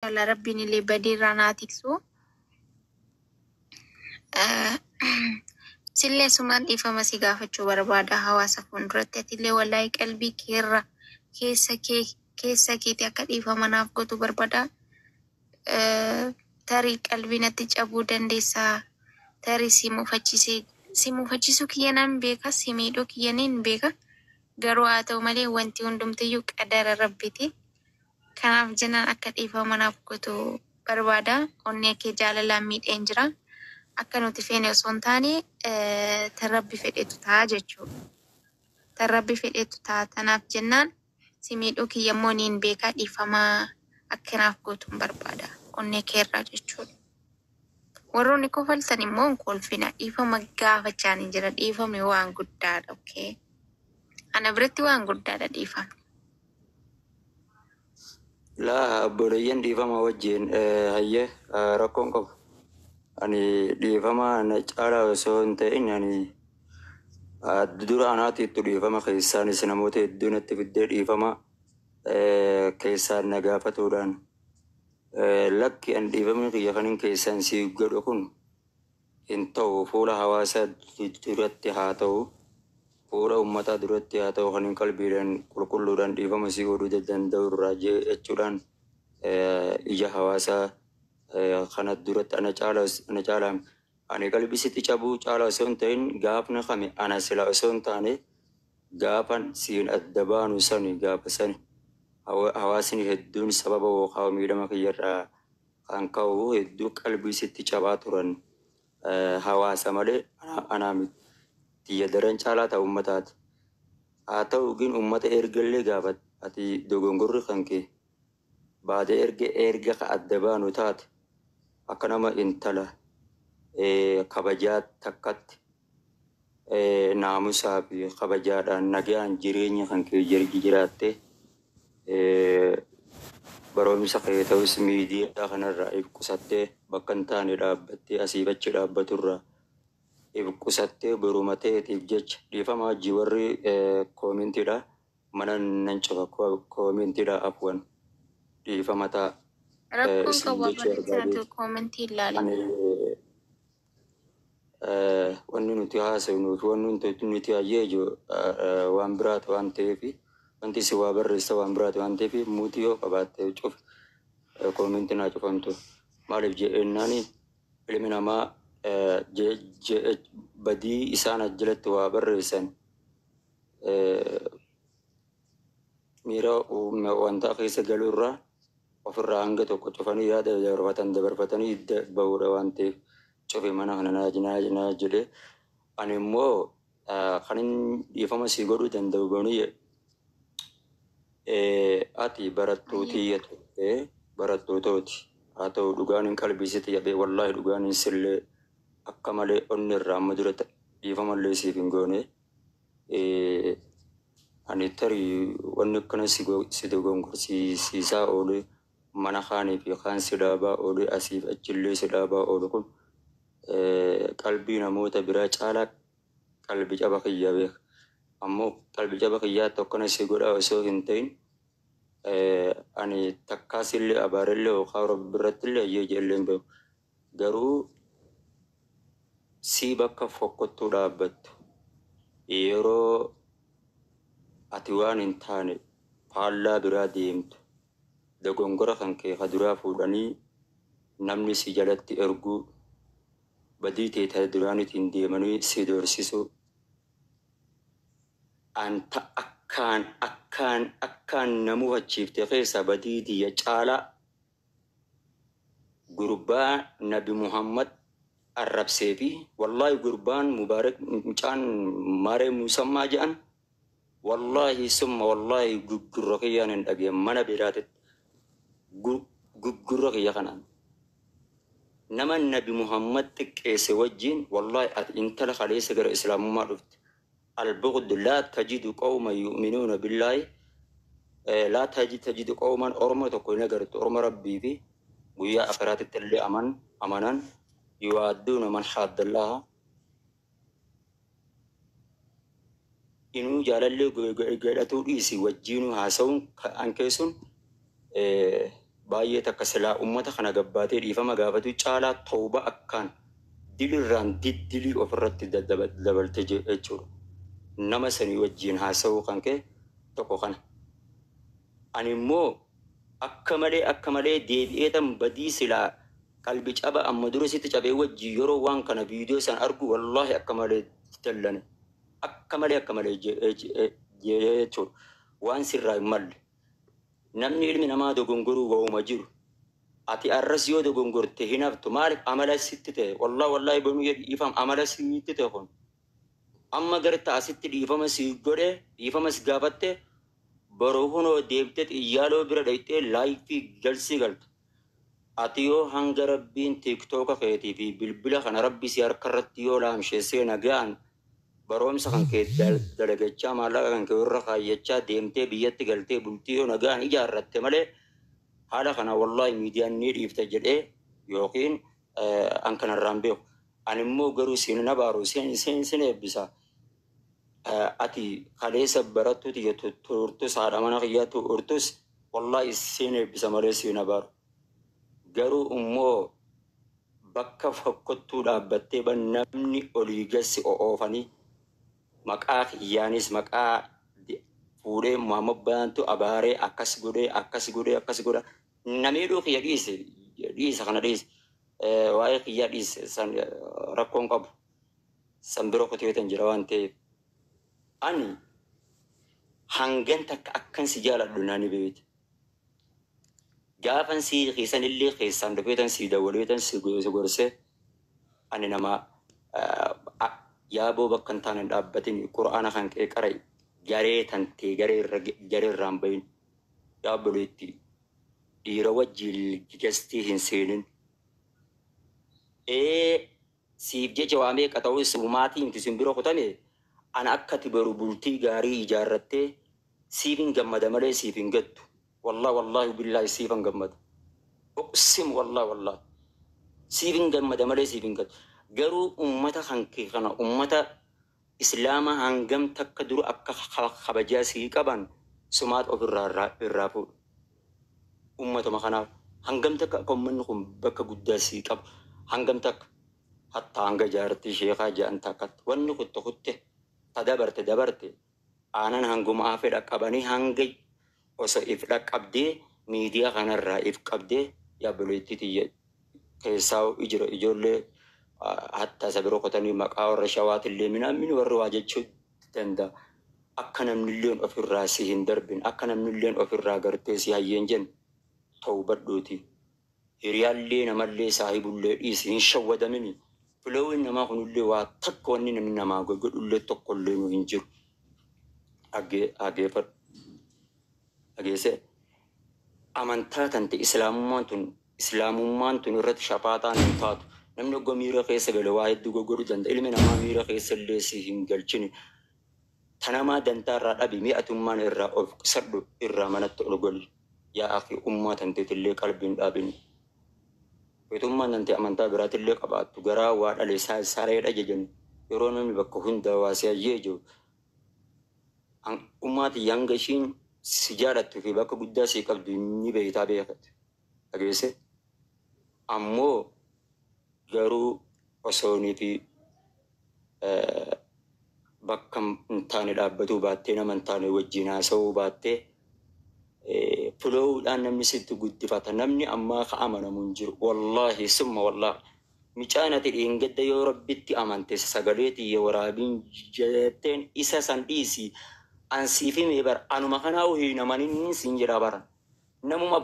Inshallah Rabbiin illee badii irraa naa tiksu. Sillee sumaan dhiifama si gaafachuu barbaada hawaasa fuulduratti. Atillee wallaahi qalbii keerra keessa kee keessa keeti akka dhiifama naaf gootu barbaada. Tarii qalbii natti cabuu dandeessaa. Tarii si mufachiisee si mufachiisuu kiyya nan beeka, si miidhuu kiyya nin beeka. Garuu haa ta'u malee wanti hundumtiyyuu qadara Rabbiiti. Kanaaf jennaan akka dhiifama naaf gootu barbaada. Onnee kee jaalalaan miidheen jira. Akka nuti feene osoo hin taane tan Rabbi fedhetu ta'a jechuudha. Tan Rabbi fedhetu ta'a. Tanaaf jennaan si miidhuu kiyya immoo niin beeka, dhiifama akka naaf gootu hin barbaada. Onnee keerraa jechuudha. Warroonni kofaltan immoo hin kolfina. Dhiifama gaafachaa ni jira. Dhiifamni waan guddaadha. Okay. Ana biratti waan guddaadha dhiifamni. Laa, obboleeyyan, dhiifama wajjin, hayyee, rakkoon qabu. Ani dhiifama na caalaa osoo hin ta'in, ani dura anaatiittu dhiifama keessaanis namoota hedduu natti fiddee dhiifama keessaan na gaafatuudhaan, lakki, ani dhiifamni kiyya kanin keessaan si godhu kun hin ta'u, fuula hawaasaa duratti haa ta'u, fuula uummataa duratti haa ta'u, kanin qalbiidhaan qulqulluudhaan dhiifama si godhuu danda'u irraa jechuudhaan ija hawaasaa kana duratti ana caala ana caalaa ani qalbii sitti cabuu caala osoo hin ta'in, gaafni kami ana sila osoo hin taane, gaafan siin adda baanu sani, gaafa sani hawaasni hedduun sababa yookaan miidhama kiyyarraa kan ka'u hedduu qalbii sitti cabaa turan hawaasa malee anaa miti. Tiyya daran caalaa ta'u uummataati. Haa ta'u gin uummata ergallee gaafa ati dogongorri kan kee baatee erga ka adda baanu taate, akka nama intala kabajaa takkatti naamusaa fi kabajaadhaan nagaan jireenya kan kee jiraattee, barumsa kee ta'us miidiyaa kanarraa if qusattee, bakka hin taane dhaabbattee asiif achi dhaabbaturraa if qusattee, boruma ta'eetiif jecha dhiifama hojii warri koomentiidha mana nan cufa, koomentiidha, afwan, dhiifama ta'a. Rakkoon Isin qabu jechuu abarreessinaatu barbaadeeti. koomentii ilaali. Ani wanni nuti haasofnu fi wanni nuti hayyeeju waan biraati waan ta'eef, wanti isin waa barreessa waan biraati waan ta'eef, muutii yoo qabaatte cuf, koomentii naa cufamtu. Maaliif jedhennaan, ilmi namaa badii isaan jalatti waa barreessan miira wantaa keessa galuurraa ofirraa hanga tokko cufanii yaada dabarfatan dabarfatanii hidda bahuudha waan ta'eef, cufe mana kana naa jedhee. Ani immoo kan inni dhiifama si godhuu danda'u boniyye, ati barattuu tiyya turte, barattuutooti haa ta'u, dhugaan hin qalbii sitti jabee, wallaahi dhugaan hin sillee akka malee onni irraa amma dura dhiifamallee siif hin goone. Ani tarii wanni akkana si dogongorsiisaa oole, mana kaanii fi kaan si dhaabaa oole, asiif achillee si dhaabaa oolu kun qalbii namoota biraa caalaa qalbi caba kiyya beeka. Ammoo qalbi caba kiyyaatti akkana si godhaa osoo hin ta'in, ani takkaasillee abaarellee yookaan Rabbi irrattillee hayyee jeellee hin beeku. Garuu si bakka fokkottuu dhaabbattu, yeroo ati waan hin taane faallaa biraa deemtu, dogongora kan kee ka duraa fuudhanii namni si jalatti erguu, badii tee ta duraanitiin deemanii si doorsisuu, anta akkaan akkaan akkaan na mufachiifte keessaa badii tiyya caalaa gurbaa Nabi Muhammad arrabsee fi wallaahi gurbaan Mubaarak mucaan Maaree Musammaa jedhan, wallaahi summa wallaahi gurra kiyyaan hin dhageen mana biraatitti, gurra kiyya kanaan nama Nabi Muhammad xiqqeesse wajjin. Wallaahi ati intala kaleessa gara islaamummaa dhufte, البغض لا تجد قوما يؤمنون بالله لا تجد قوما, orma tokko hin agartu, orma Rabbii fi guyyaa akiraatitti illee amanan, يوادون من حاد الله, inuu jaalallee godhatuu dhiisi, wajjiinuu haasa'uun an keessun Baay'ee takka silaa ummata kana gabbaatee dhiifama gaafatu caalaa tawba akkaan dilirraan diddilii ofirratti dabalte jechuudha. Nama sanii wajjin haasa'uu kan kee tokko kana. Ani immoo akka malee deebi'ee tan badii silaa qalbi caba amma dura sitti cabee wajjin yeroo waan kana viidiyoo san argu wallaahi akka malee dallane. Akka malee jechuudha. Waan sirraa hin malle. Namni ilmi namaa dogongoruu waa'uma jiru. Ati arras yoo dogongorte hin haftu maaliif amala sitti ta'e wallaahi banuu dhiifama amala sitti ta'e kun. Amma garta asitti dhiifama si godhe dhiifama si gaafatte boruu kunoo deebitee xiyyaaloo bira dhayxee laayifii galsii galta. Ati yoo hanga rabbiin tiiktooka keetii fi bilbila kana rabbi si harka irratti yoo laamsheessee nagaan baroomsa kan kee dalagachaa maallaqa kan kee irra kaayyachaa deemtee biyyatti galtee bultii yoo nagaan ijaarratte malee haala kana wallaahi miidiyaan ni dhiifta jedhee yookiin an kanarraan beeku. Ani immoo garuu siin na baaru siin eebbisa. Ati kaleessa barattuu tiyya turtus haadha mana kiyyaa turtus wallaahi siin eebbisa malee siin na baaru. Garuu immoo bakka fokkottuu dhaabbattee namni olii gassi oofanii maqaa kiyyaanis maqaa fuudhee Muhammad Baantu abaaree akkas godhee akkas godhee akkas godha. Namni kiyya dhiise dhiisa kana dhiise waa'ee kiyyaa dhiise san rakkoon qabu. San bira kuteetan jira waan ta'eef. Ani hangan takka akkan si jaaladhu naani beekte. Gaafan si keessan illee keessaan dhufeetan si dawwaleetan si gorsee ani nama yaaboo bakka hin taane dhaabbatin qura'aana kan kee qarai garee tantee garee irraan bahin yaabboleetti dhiira wajjin gastii hin seenin. Siif jecha waa meeqa ta'us maatii miti sin bira kutame ana akka ati baru bultii gaarii ijaarrattee siif hin gammada malee siif hin gaddu. Wallaahi billaahi siif hin gammada. Uqsim wallaahi siif hin gammada malee siif hin gaddu. Garuu ummata kan kee kana ummata islaama hangam takka dura akka kabajaa sii qaban sumaat ofirraa irraa fuudhu. Ummatuma kanaaf hangam takka akka ummanni kun bakka guddaa sii qabu hangam takka hatta hanga jaartii sheekaa jedhan takkatti wanni kutte kutte ta dabarte dabarte aanan hanguma hafe dhaqqabanii hanga osoo if dhaqqabdee miidiyaa kanarraa if qabdee yaabboleettii tiyya keessaa ijira ijoollee hatta isa bira kutanii maqaa warra shawaatillee minaamin warri waa jechuu danda'a. Akka namnilleen ofirraa si hin darbin akka namnilleen ofirraa gartee si hayyeen jennu tawbadhuuti. Hiriyaallee namallee saahibullee dhiisi hin shawwadamini. Filoowwan namaa kunillee waa takka wanni namni namaa godhullee tokkollee nu hin jiru. Dhageeffadhu. Dhageessee amantaa tante islaamummaan tun irratti shafaataan hin taatu. Namni ogga miira keessa gale waa hedduu goggodhuu danda'a. Ilmi namaa miira keessa illee si hin galchini. Tanamaa dantaa irraa dhabi mi'atummaan irraa of qisadhu irraa manatti ol goli. Yaa akhi ummaa tanteetillee qalbiin dhaabini. Weetummaan tante amantaa biraatillee qabaattu garaa waa dhale sareedha jedhani. Yeroo namni bakka hundaa waa si hayyee jiru. Ummaati hanga ishiin si jaalattuu fi bakka guddaa si qabdu ni beektaa beekate. Dhageesse? Ammoo garuu osoonii fi bakka hin taane dhaabbatuu baattee nama hin taane wajjin haasa'uu baattee filoowudhaan namni sitti guddifata. Namni ammaa ka amanamu hin jiru. Wallaahi summa wallaahi. Micaan ati dheengadda yoo rabbitti amante sagalee tiyya waraabiin jetteen isa san dhiisi. An siif himee bara anuma kanaa hin amanin siin jedhaa bara. Namuma